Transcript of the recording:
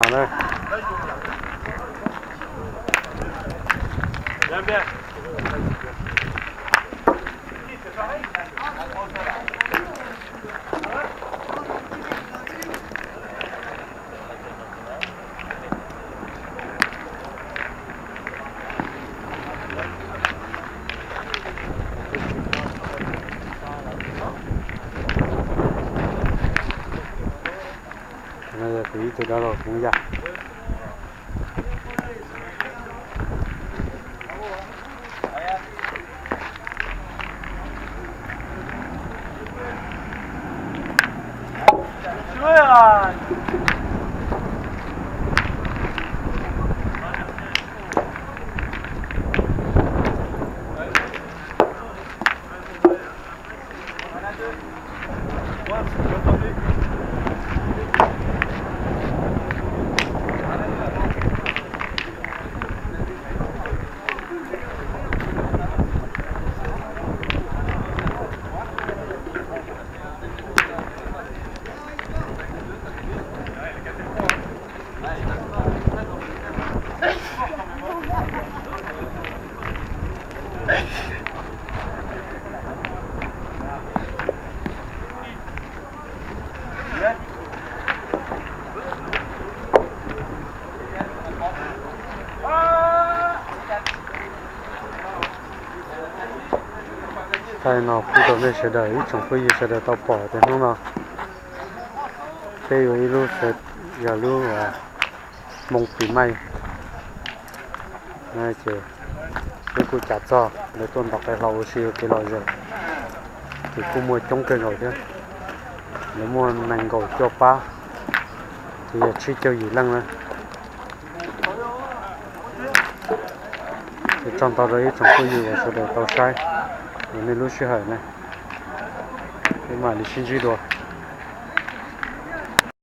No na. Kuv ib tug dab laug Hmoob Yaj. Thaij no pub rau nej sawv daws ib tsoom phooj ywg sawv daws tau pom tias hnub no peb yuav ib lub, yog lub Hmoob pis maij. Ces peb kuj cav txog lawv tuaj ntaus qe hlau ua si ua kev lom zem, ces kuj muaj coob kawg nkaus thiab. Lawv muaj nees nkaum cuaj pab, ces yog tsib caug yim leej na. Ces tso ntau rau ib tsoom phooj ywg uas sawv daws tau saib nej lub sij hawm na, peb mam li sib ntsib dua.